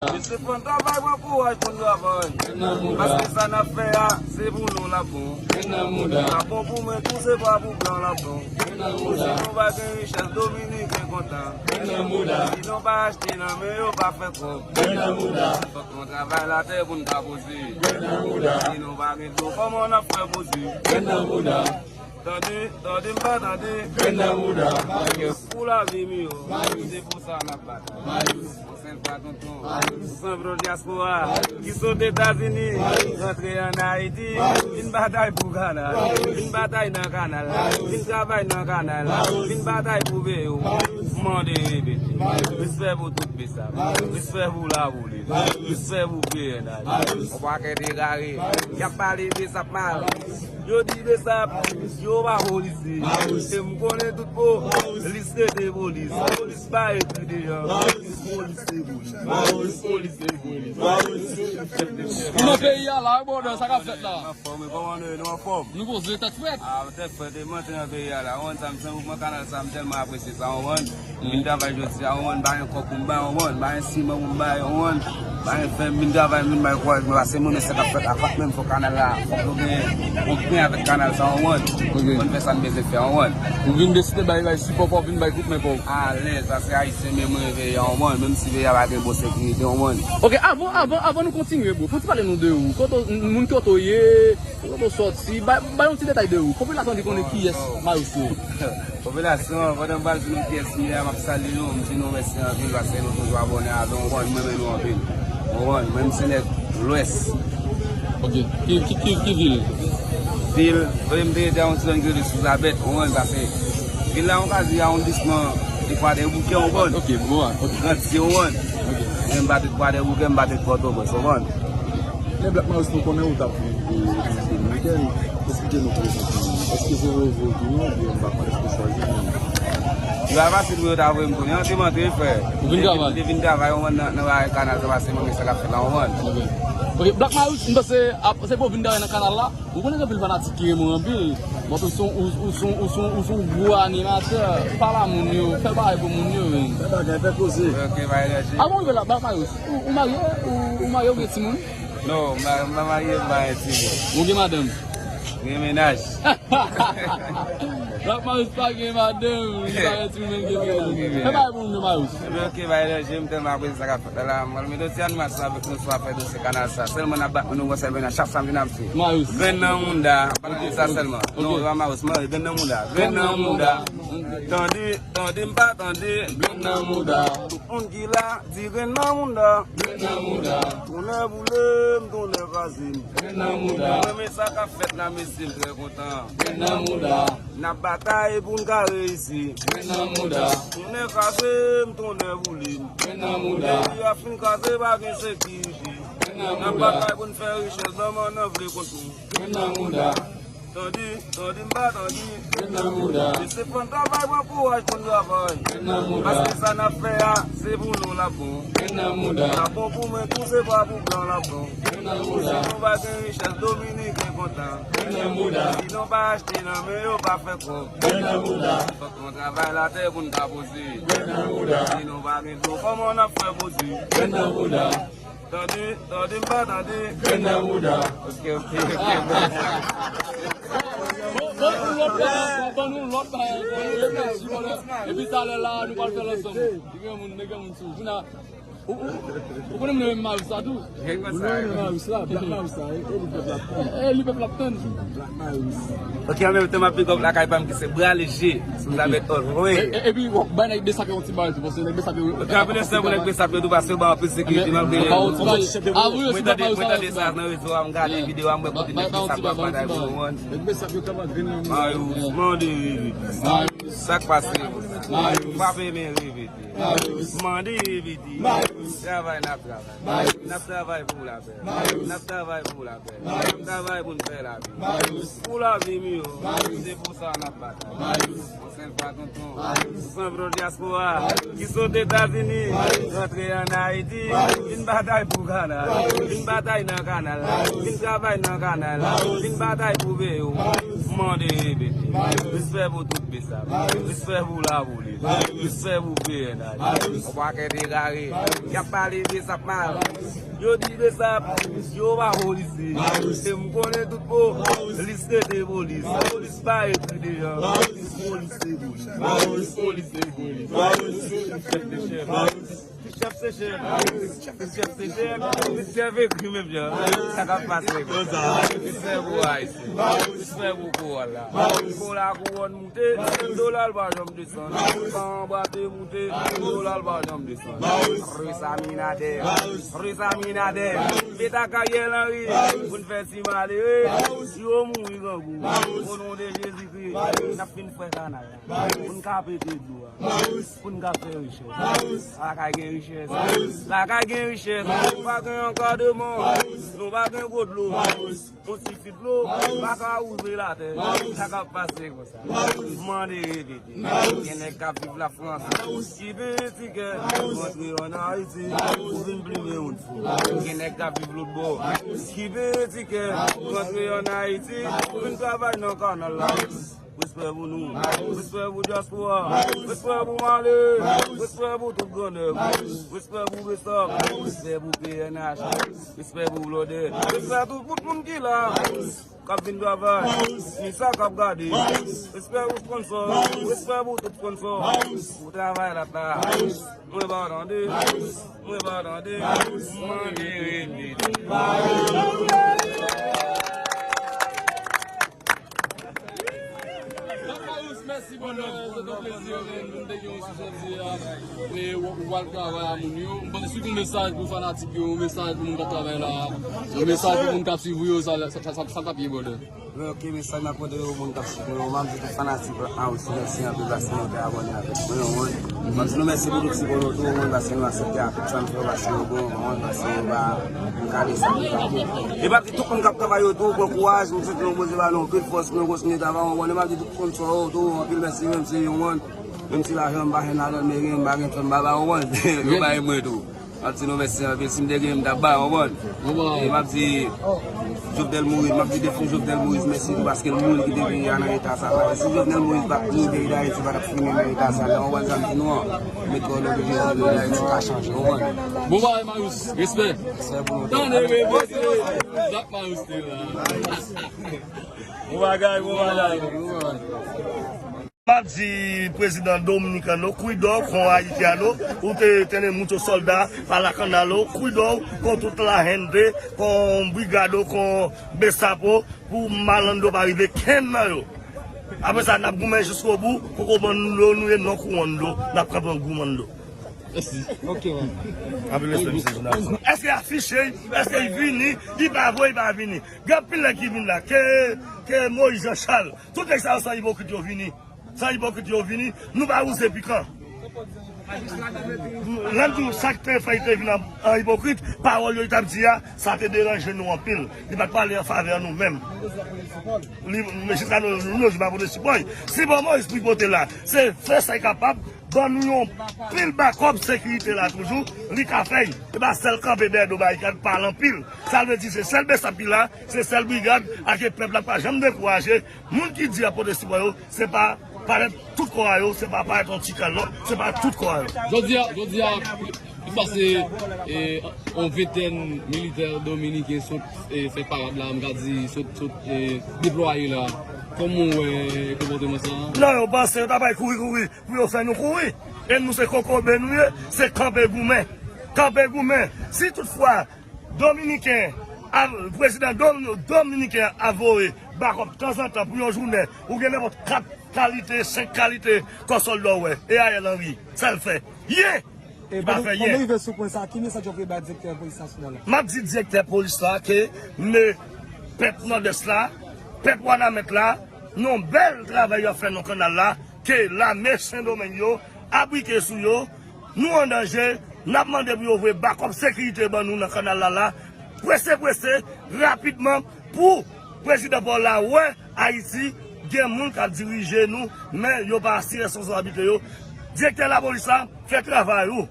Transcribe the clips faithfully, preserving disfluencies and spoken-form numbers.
Mesye, fò n travay, pran kouraj pou n travay. Paske sa n ap fè a, se pou nou l ap bon. L ap bon pou mwen tou, se pa pou blan l ap bon. Si nou pa gen richès, dominiken kontan. Si nou pa achte nan men yo, pa fè kòb. Fòk nou travay latè pou n ka poze. Si nou pa gen dlo, kòman n ap fè poze? Tande, tande, m pa tande. Pou lavi m yo, se pou sa n ap batay. Yon sèl fwa, tonton. San vre dyaspora ki sot Etazini, rantre ann Ayiti, vin batay pou kanal, vin batay nan kanal, vin travay nan kanal, vin batay pou peyi w. Mande repete. Respè pou tout Besap. Respè pou lapolis. Respè pou P N H. Yon pakèt egare. Y ap pale Besap mal. Yo di Besap, yo pa polis. E m konnen tout polis rete polis. Polis pa ekri deja. Polis se polis. Polis se polis. Nou nan peyi a la, wi, brother, sa k ap fèt la? Anfòm, wi, kòman nou ye? Nou anfòm? Nou poze, tèt frèt. Ah, tèt frèt, e m antre nan peyi a la. Ou konn sa, m se mouvman kanal sa, m tèlman apresye sa, ou konprann? M vin travay jodi a, ou konprann, m pa gen kòb pou m bay, ou konprann, m pa gen siman pou m bay, ou konprann, m pa gen fè, m vin travay, m vin bay kouraj mwen, paske m renmen sa k ap fèt la, fòk menm fò kanal la, fòk nou gen yon pen avèk kanal sa, ou konprann, pou n fè sa n bezwen fè, ou konprann. Ou vin deside bay, bay sipò pa w, vin bay kout men pa w. Alèz, paske Ayisyen menm reveye, ou konprann, menm si peyi a pa gen bon sekirite, ou konprann. Ok, avan, avan, avan nou kontinye, bro, fò w ti pale nou de ou, kote w, moun kote w ye, kote w sòti, bay, bay yon ti detay de ou, popilasyon an vin konnen kiyès Marius ye. Popilasyon, pandan m pral di nou kiyès m ye a, m ap salye nou, m di nou mèsi anpil paske nou toujou abòne avè m, ou konprann, m renmen nou anpil. Ou konprann, mwen m se nèg Lwès. Ok, ki, ki, ki, ki vil? Vil, kote m te rete a yon ti zòn ki rele Souzabèt, ou konprann, paske vil la, ou ka di awondisman de Kwadèboukè, ou konprann. Ok, bon, ok. Grandye, ou konprann. Ok. Men m pa te Kwadèboukè, m pa te Pòtoprens, ou konprann. Men Black Marius, nou konnen ou t ap viv Repiblik Dominikèn. Eksplike nou prezans ou. Èske se reve w tounen oubyen m pa konn èske w chwazi men? Yo pa fasil pou yo ta voye m tounen. An, se m antre, frè. Ou vin travay? M te vin travay, ou konprann, nan, nan bagay kanal sa, paske m renmen sa k ap fèt la, ou konprann. Ok. Ok, Black Marius, m panse, ap, se pou w vin travay nan kanal la. Ou konnen gen anpil fanatik ki renmen w anpil. Bon, ou se yon, ou, ou se yon, ou se yon, ou se yon gwo animatè. Pale a moun yo, fè bagay pou moun yo, wi. Fè bagay, fè koze. Ok, bay lè. Avan w rive la, Black Marius, ou, ou marye, ou, ou marye, ou gen timoun? Non, m pa, m pa marye, m pa gen timoun. Ou gen madanm? Gen mennaj. Black Marius pa gen madanm, li pa gen timoun, men gen mennaj. Fè bagay pou moun yo, Marius. Ebyen, ok, bay lè, m tèlman apresye sa k ap fèt la, la, m pral mete yon ti animasyon avèk nou sou afè dosye kanal sa. Sèlman n ap bat nou, nou konsève nan chak samdi n ap di. Marius. Grenn nan mouda, pa nan sa sèlman. Non, e pa Marius, Marius, grenn nan mouda. Grenn nan mouda. Tande, tande, m pa tande. Grenn nan mouda. Tout moun ki la, di grenn nan mouda. Grenn nan mouda. Tonnè boule m, tonnè kraze m. Grenn nan mouda. Mwen, men sa k ap fèt la, mesye, m trè kontan. Grenn nan mouda. N ap batay pou n ka reyisi. Grenn nan mouda. Tonnè kraze m, tonnè boule m. Grenn nan mouda. Peyi a fin kraze, pa gen sekirite. Grenn nan mouda. N ap batay pou n fè richès, nonm an nan vle kont nou. Grenn nan mouda. Tande, tande, m pa tande. Grenn nan mouda. Mesye, fò n travay, pran kouraj pou n travay. Grenn nan mouda. Paske sa n ap fè a, se pou nou l ap bon. Grenn nan mouda. L ap bon pou mwen tou, se pa pou blan l ap bon. Grenn nan mouda. Si nou pa gen richès, dominiken kontan. Grenn nan mouda. Si nou pa achte nan men yo, pa fè kòb. Grenn nan mouda. Fòk nou travay latè pou n ka poze. Grenn nan mouda. Si nou pa gen dlo, kòman n ap fè poze? Grenn nan mouda. Tande, tande, m pa tande. Grenn nan mouda. Ok, ok, ok. Bon, bon, pou lòt bagay ankò, ban nou lòt bagay ankò. Epi talè la, nou pral fè l ansanm. Li gen moun, li gen moun sou. Ou, ou, ou konnen m renmen Marius la tou. Ou renmen Marius la, Black Marius la, e, e li pèp la ap tann. E li pèp la ap tann. Black Marius. Ok, an menm tan m ap big up lakay pa m ki se Bra Leje. Si w ta met always. E, e, epi, bon, bay nèg Besap yo yon ti bagay tou, paske nèg Besap yo. Ok, anpil respè pou nèg Besap yo tou, paske yo ba anpil sekirite, malgre. Mwen tande, mwen tande sa nan rezo a, m gade videyo a, m wè kote nèg Besap yo ap batay pou nou, man. Nèg Besap yo kaba grenn nan mouda. Marius, mande repete. Sa k pase? Frape men repete. Mande repete. Travay n ap travay. N ap travay pou lapè. N ap travay pou lapè. N ap travay pou n fè lavi. Pou lavi m yo, se pou sa n ap batay. Yon sèl fwa, tonton. San vre dyaspora ki sot Etazini, rantre ann Ayiti, vin batay pou kanal, vin batay nan kanal, vin travay nan kanal, vin batay pou peyi w. Mande repete. Respè pou tout Besap. Respè pou lapolis. Respè pou P N H. Yon pakèt egare k ap pale Besap mal. Yo di Besap, yo pa polisye. E m konnen tout polis rete polis. Polis pa ekri deja. Polis se polis. Polis se polis. Polis se chèf de chèf. Ki chèf se chèf. Ki chèf se chèf. Ki chèf ekri menm jan. Sa k ap pase. Respè pou Ayiti. Respè pou kouwòn la. Pou la kouwòn moute, dola l pa janm desann. Anba te moute, dola l pa janm desann. Rès a minadè. Rès a minadè. Met ak Ariel Henry pou n fè ti malere. Si yo mouri grangou. O non de Jezikri, n ap fin fè kanal la. Pou n ka pete dlo a. Pou n ka fè richès. Lakay gen richès. Lakay gen richès. Nou pa gen ankadreman. Nou pa gen gwo dlo. Yon ti fi dlo pa ka wouze latè. Sa k ap pase konsa? Mande repete. Gen nèg k ap viv Lafrans ki peye tikè pou rantre ann Ayiti pou vin plimen yon fou. Gen nèg k ap viv lòt bò ki peye tikè pou rantre ann Ayiti pou vin travay nan kanal la. Respè pou nou. Respè pou dyaspora. Respè pou Male. Respè pou tout grandèg. Respè pou Besap. Respè pou P N H. Respè pou blòdè. Respè pou tout moun ki la. K ap vin travay. Ni sa k ap gade. Respè pou sponsò. Respè pou tout sponsò. Pou travay la ta. Mwen pa tande. Mwen pa tande. Mande repete. Mèsi, bonè, se te yon plezi, nou te gen yon sijè di, e, ou, ou al travay a moun yo. M panse si yon mesaj pou fanatik yo, yon mesaj pou moun k ap travay la, yon mesaj pou moun k ap swiv ou yo, sa, sa, sa, sa, sa t ap ye, brother. Wi, ok, mesaj m ap pote pou moun k ap swiv mwen yo, m ap di tout fanatik la, a, osi, mèsi anpil paske nou te abòne avèk mwen, ou konprann. M ap di nou mèsi pou tout sipò nou tou, ou konprann, paske nou aksepte a tout sa n fè yo, paske yo bon, ou konprann, paske yo pa, nou kale sa, nou pa bon. E m ap di tout moun k ap travay yo tou, pran kouraj, m swete nou Bondye ba nou anpil fòs pou nou kontinye travay, ou konprann, e m ap di tout sponsò yo tou, anpil mèsi, menm si yo konprann, menm si lajan m pa jwenn ladan, m pa gen, m pa gen tan, m pa ba, ou konprann, yo bay mwen tou. M ap di nou mèsi anpil. Si m te gen, m t ap ba, w konprann? E m ap di Jovenel Moïse, m ap di defen Jovenel Moïse mèsi tou paske l mouri kite peyi a nan eta sa. Paske si Jovenel Moïse pa t mouri, peyi Dayiti pa t ap fini nan eta sa. Lè w konprann sa m di nou an, m met kò nan peyi a, peyi Dayiti ka chanje, w konprann? Bon bagay, Marius. Respè. Respè pou nou. Tande, repete. Black Marius te la. Bon bagay, bon bagay. M ap di prezidan dominikano, cuidado con haitiano, ou te tiene muchos soldados para la kanalo, cuidado con toda la gente, con brigado, con Gestapo, pou malando pa rive kenn nan yo. Apre sa, n ap goumen jiskobou, poko ban nou dlo, nou ye non kouwòn dlo, n ap kanpe an goumen dlo. Mèsi. Ok, man. Anpil respè, mesye jounalis. Èske y afiche, èske y vini, y pa voye, y pa vini. Gen anpil nèg ki vin la, ke, ke Moïse Jean Charles, tout nèg sa yo se ipokrit yo vini. Sa ipokrit yo vini, nou pa wouze pikan. Lè m di w sa k te fè l te vin an, an ipokrit, pawòl yo li t ap di a, sa te deranje nou anpil. Li pa t pale an favè nou menm. Li, men jiska nou, nou, nou pa pote sipò. Sipò Moïse pou l pote la, se fè sa l kapab, ban nou yon pil bakòp sekirite la toujou, li ka fè l. E pa sèl kanpe dèyè do barikad, pale anpil. Sa l vle di, se sèl Bsap ki la, se sèl brigad, ake pèp la pa janm dekouraje. Moun ki di y ap pote sipò yo, se pa parèt tout kò a yo, se pa parèt yon ti kal non, se pa tout kò a yo. Jodi a, jodi a, plis pase, e, yon ventèn militè dominiken sot, e, fè parad la, m ka di, sot, sot, e, deplwaye la. Kòman w wè konpòteman sa a? Non, yo panse yo ta pral kouri, kouri, pou yo fè nou kouri. E nou se kokobe nou ye, se kanpe goumen. Kanpe goumen. Si toutfwa Dominiken, a, prezidan dom-, dominiken a voye bakòp tanzantan pou yon jounen, ou gen nenpòt kat kalite, senk kalite kò sòlda w wè. E Ariel Henry, sa l fè? Yen! Li pa fè yen. Pandan w rive sou pwen sa a, ki mesaj w vle ba direktè polis nasyonal la? M ap di direktè polis la ke men pèp Nòdès la, pèp Wanament la, yon bèl travay y ap fè nan kanal la, ke lame Sendomeng yo abrike sou yo, nou an danje, n ap mande pou yo voye bakòp sekirite ban nou nan kanal la la, prese, prese, rapidman, pou prezidan pa w la wè Ayiti gen moun k ap dirije nou, men yo pa asire responsablite yo. Direktè lapolis la, fè travay ou.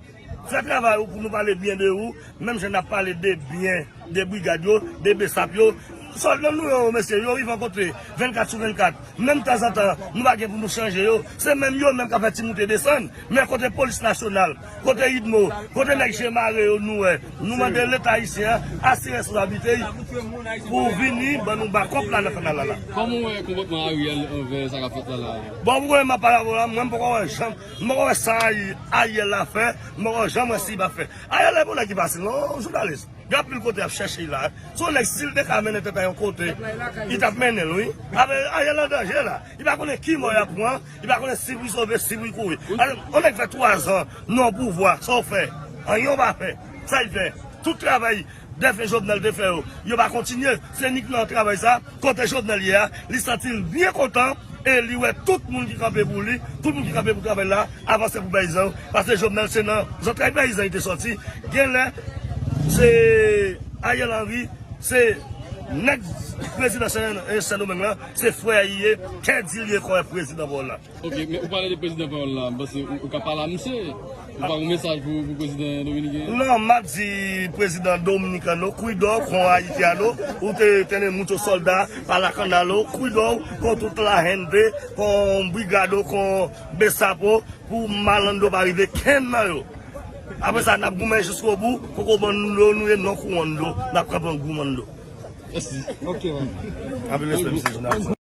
Fè travay ou pou nou pale byen de ou, menm jan n ap pale de byen de brigad yo, de Bsap yo, Sòlda nou yo, mesye, yo rive rankontre vennkat sou vennkat. Menm tanzantan, nou pa gen pou nou chanje yo. Se menm yo menm k ap fè ti moute desann. Men kote polis nasyonal, kote idmo, kote nèg je mare yo nou wè. Nou mande Leta ayisyen an asire responsablite l pou vini ban nou bakòp la nan kanal la la. Kòman w wè konpòtman Ariel anvè sa k ap fèt la la? Bon, pou mwen, m ap pale avè w la, mwen, m poko wè janm, m poko wè sa Ariel la fè, m poko janm wè si l ap fè. Ariel la, e pa yon nèg ki fasil non, jounalis. Gen anpil kote y ap chèche l la. Se yon nèg, si l te ka mennen tèt la yon kote, li t ap mennen l, wi. Ariel an danje la. Li pa konnen ki mò y ap pran, li pa konnen si pou l sove, si pou l kouri. Alò, yon nèg fè twazan nan pouvwa, sa w fè? Anyen w pa fè. Sa l fè? Tout travay dèfen Jovenel te fè yo, yo pa kontinye. Se nik nan travay sa, kote Jovenel ye a, li santi l byen kontan, e li wè tout moun ki kanpe pou li, tout moun ki kanpe pou travay la, avanse pou peyizan yo. Paske Jovenel se nan zantray peyizan li te sòti. Genlè, se Ariel Henry, se nèg prezidan Sen, Sendomeng lan, se frè li ye, kè di l ye kòrèk prezidan pa w la. Ok, men ou pale de prezidan panyòl la, m panse ou, ou ka pale a misye. Ou pa gen mesaj pou, pou prezidan dominiken? Non, m ap di prezidan dominikano, cuidado con haitiano, usted tiene mucho soldado para la canalo, cuidado con toda la gente, con brigado, con besapo, pou malando pa rive kenn nan yo. Apre sa, n ap goumen jiskobou, koko bando nou ye, non kouwando, n ap kanpe an goumando. Mèsi. Ok, man. Anpil respè, mesye jounalis.